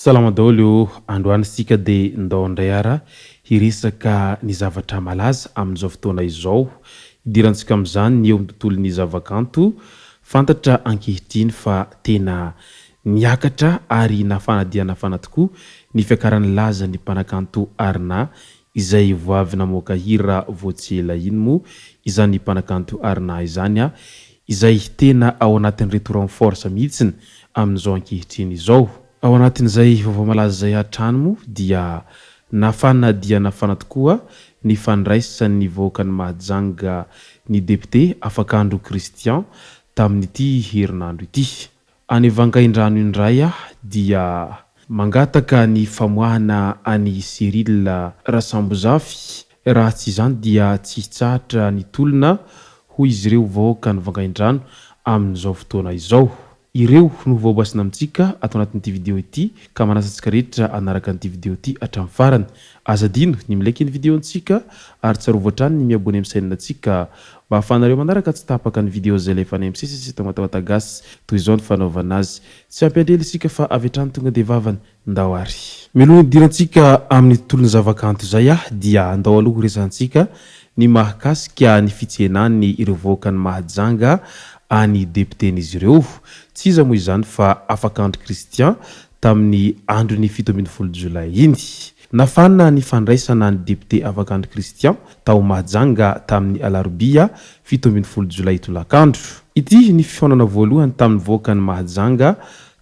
Salama daholo ô! Androany isika dia ndao indray ara hiresaka ny zavatra malaza amin'izao fotoana izao. Hidirantsika amin'izany ny eo amin'ny tontolon'ny zavakanto. Fantatra ankehitriny fa tena niakatra ary nafana dia nafana tokoa ny fiakaran'ny lazan'ny mpanakanto Arna izay vao avy namoaka hira vao tsy ela iny moa izany mpanakanto Arna izany izay tena ao anatin'ireto renforts mihitsiny amin'izao ankehitriny izao. Ao anatin'izay vaovao malaza izay hatrany moa dia nafana dia nafana tokoa ny fandraisan'ny vahoakan'i Mahajanga ny depiote Afakandro Christian tamin'ity herinandro ity. Any Vangaindrano indray aho dia mangataka ny famoahana an'i Cyril Rasambozafy, raha tsy izany dia tsy hitsahatra ny tolona hoy izy ireo vahoakan'i Vangaindrano amin'izao fotoana izao. Ireo no voabasina amintsika ato anatin'ity video ity ka manasa antsika rehetra hanaraka an'ity video ity hatramin'ny farany. Aza adino ny mi-like ny video ntsika ary tsarovy hatrany ny mi-abonner amin'ny chaîne ntsika mba ahafahanareo manaraka tsy tapaka ny video izay alefanay misesy eto Matamatà Gasy. Toy izao ny fanaovana azy. Tsy hampiandry ela isika fa avy hatrany tonga dia vavany. Ndao ary. Mialoha ny hidirantsika amin'ny tontolon'ny zavakanto izay aho dia andao aloha horesahantsika ny mahakasika ny fitsenany ireo vahoakan'i Mahajanga any depiten'izy ireo. Tsy iza moa izany fa Afakandry Christian tamin'ny andron'ny 17 jolay iny. Nafana ny fandraisana ny depiote Afakandry Christian tao Mahajanga tamin'ny alarobia 17 jolay tolakandro. Ity ny fihaonana voalohany tamin'ny vahoakan'i Mahajanga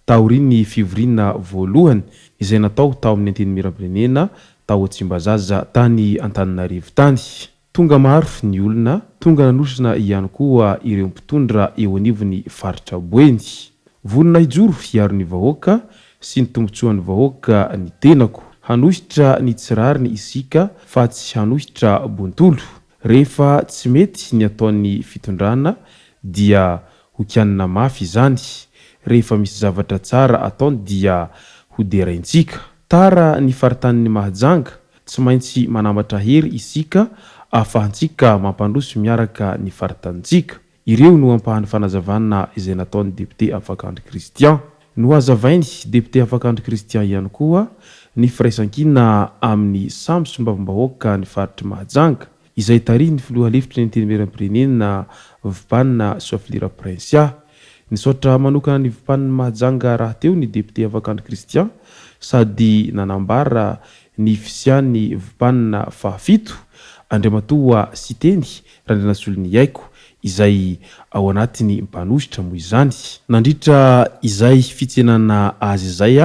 taorian'ny fivoriana voalohany izay natao tao amin'ny Antenimierampirenena tao Tsimbazaza tany Antananarivo tany. Tonga maro ny olona, tonga nanosona ihany koa ireo mpitondra eo anivon'ny faritra Boeny. Vonona hijoro hiaro ny vahoaka sy ny tombontsoan'ny vahoaka ny tenako. Hanohitra ny tsy rariny isika fa tsy hanohitra bontolo. Rehefa tsy mety ny ataon'ny fitondrana dia hokianina mafy izany. Rehefa misy zavatra tsara ataony dia hoderaintsika. Tara ny faritanin'i Mahajanga, tsy maintsy manambatra hery isika ahafahantsika mampandroso miaraka ny faritanintsika. Ireo no ampahan'ny fanazavana izay nataon'ny depiote Afakandry Christian. Nohazavainy depiote Afakandry Christian ihany koa ny firaisankina amin'ny samy solombavambahoaka ny faritr'i Mahajanga, izay tarihin'ny filoha lefitry ny Antenimierampirenena Vpan Soafilira Princia. Nisaotra manokana ny Vpan Mahajanga rahateo ny depiote Afakandry Christian sady nanambara ny fisian'ny Vpan fahafito, Andriamatoa Siteny Randrianasoloniaiko, izay ao anatin'ny mpanohitra moa izany. Nandritra izay fitsenana azy izay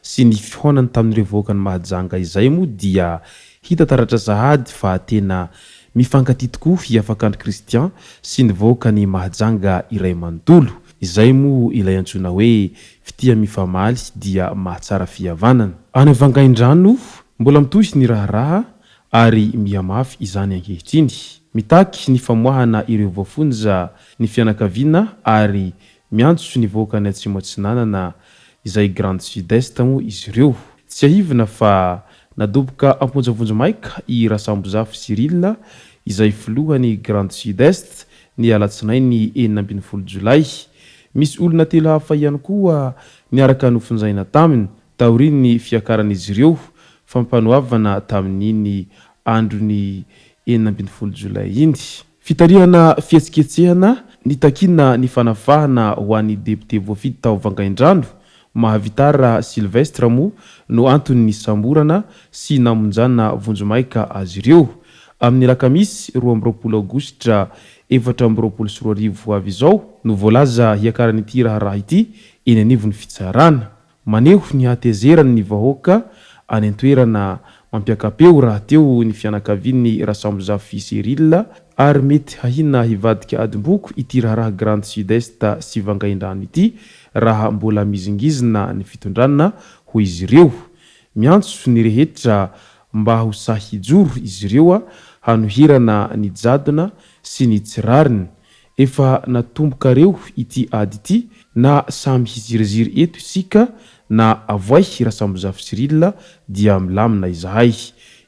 sy ny fihaonany tamin'ireo vahoakan'i Mahajanga izay moa dia hita taratra sahady fa tena mifankatia tokoa i Afakandry Christian sy ny vahoakan'i Mahajanga iray manontolo. Izay moa ilay antsoina hoe fitia mifamaly dia mahatsara fihavanana. Any Vangaindrano, mbola mitohy ny raharaha ary mihamafy izany ankehitriny. Mitaky ny famoahana ireo voafonja ny fianakaviana ary miantso ny vahoakan'ny Atsimo Atsinanana izay Grand Sud Est moa izy ireo. Tsiahivina fa nadoboka am-ponja vonjimaika i Rasambozafy Cyril izay filohan'ny Grand Sud Est ny alatsinainy 16 jolay. Misy olona telo hafa ihany koa niaraka nofonjaina taminy taorian'ny fiakaran'izy ireo fampanoavana tamin'iny andron'ny 16 jolay iny. Fitarihana fihetsiketsehana nitakiana ny fanafahana ho an'ny depiote voafidy tao Vangaindrano, Mahavitara Sylvestre moa no antony nisamborana sy namonjana vonjimaika azy ireo. Amin'ny alakamisy 22 aogositra 2024 ho avy izao no voalaza hiakaran'ity raharaha ity eny anivon'ny fitsarana. Maneho ny hatezerany ny vahoaka any an-toerana mampiaka-peo rahateo ny fianakavian'i Rasambozafy Cyril ary mety hahina hivadika adim-boko ity raharaha Grand Sud Est sy Vangaindrano ity raha mbola mihizingizina ny fitondrana, hoy izy ireo. Miantso ny rehetra mba ho sahy hijoro izy ireo hanoherana ny jadona sy ny tsy rariny. Efa natombokareo ity ady ity na samy hiziriziry eto isika na avoay Rasambozafy Cyril dia milamina izahay.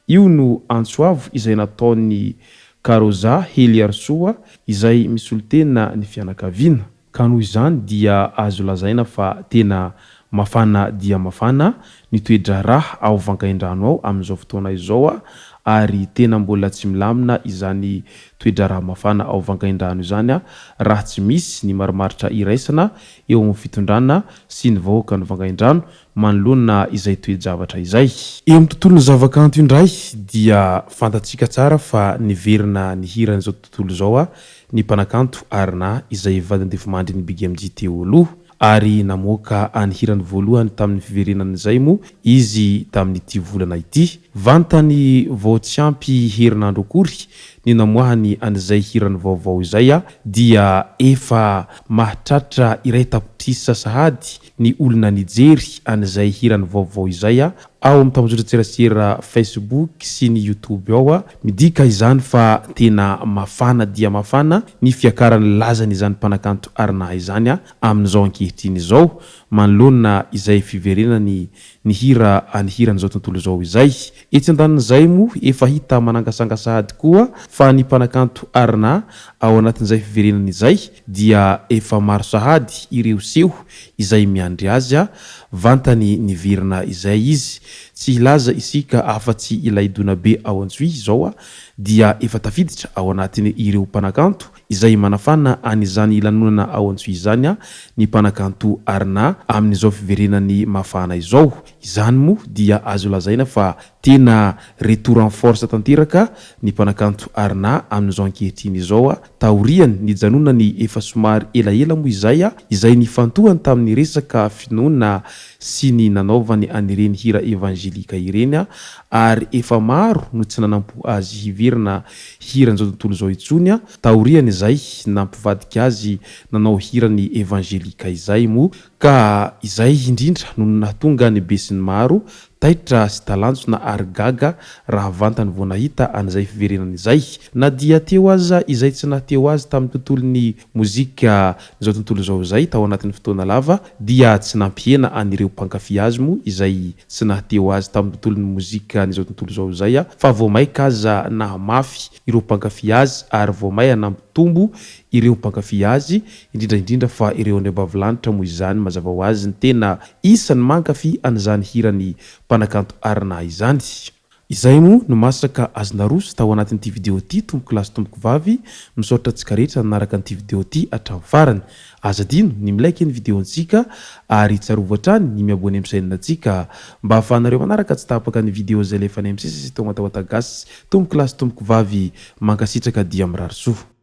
Io no antso avo izay nataon'i Karoza Heliarisoa izay misolotena ny fianakaviana. Ka noho izany dia azo lazaina fa tena mafana dia mafana ny toe-draharaha ao Vangaindrano ao amin'izao fotoana izao ary tena mbola tsy milamina izany toe-draharaha mafana ao Vangaindrano izany raha tsy misy ny marimaritra iraisana eo amin'ny fitondrana sy ny vahoakan'i Vangaindrano manoloana izay toe-javatra izay. Eo amin'ny tontolon'ny zavakanto indray dia fantatsika tsara fa niverina nihira an'izao tontolo izao ny mpanakanto Arna izay vadin-difimandrin'i Big MJ teo aloha ary namoaka ny hirany voalohany tamin'ny fiverenany izay moa izy tamin'ity volana ity. Vantany vao tsy ampy herinandro akory ny namoahany an'izay hirany vaovao izay dia efa mahatratra iray tapitrisa sahady ny olona nijery an'izay hirany vaovao izay ao amin'ny tambajotran-tserasera Facebook sy ny YouTube ao. Midika izany fa tena mafana dia mafana ny fiakaran'ny lazan'izany mpanakanto Arnaha izany amin'izao ankehitriny izao manoloana izay fiverenany nihira ny hiran'izao tontolo izao izay. Etsy andanin'izay moa efa hita manangasanga sahady koa fa ny mpanakanto Arna ao anatin'izay fiverenany izay dia efa maro sahady ireo seho izay miandry azy vantany niverina izay izy. Tsy hilaza isika afa-tsy ilay donabe ao Antsohihy izao dia efa tafiditra ao anatin' ireo mpanakanto izay manafana an'izany lanonana ao Antsohihy izany ny mpanakanto Arna amin'izao fiverenany mafana izao. Izany moa dia azo lazaina fa tena retour en force tanteraka ny mpanakanto Arna amin'izao ankehitriny izao taoriany nijanonany efa somary elaela moa izay izay nifantohany tamin'ny resaka finoana sy ny nanaovany an'ireny hira evangelika ireny ary efa maro no tsy nanampo azy hiverina hiran'izao tontolo izao intsony taorian'izay nampivadika azy nanao hirany evangelika izay moa ka izay indrindra no nahatonga ny besinimaro taitra sy talanjona ary gaga raha vantany vao nahita an'izay fiverenany izay. Na dia teo aza izay tsy nahateo azy tamin'ny tontolon'ny mozika izao tontolo izao izay tao anatin'ny fotoana lava dia tsy nampihena an'ireo mpankafy azy moa izay tsy nahateo azy tamin'ny tontolon'ny mozikan'izao tontolo izao izay fa vao maika aza nahamafy ireo mpankafy azy ary vao maia nampitombo ireo mpankafy azy, indrindra indrindra fa ireo andriambavilanitra moa izany mazava ho azy ny tena isan'ny mankafy an'izany hiran'ny mpanakanto Arna izany. Izay moa no masaka azo naroso tao anatin'ity video ity tompoko lahy sy tompoko vavy, misaotra antsika rehetra nanaraka an'ity video ity hatramin'ny farany. Aza adino ny mi-like ny video-ntsika ary tsarovy hatrany ny mi-abonner amin'ny chaîne-ntsika mba ahafahanareo manaraka tsy tapaka ny video izay alefanay misesy eto Matawata Gasy. Tompoko lahy sy tompoko vavy mankasitraka dia mirary soa.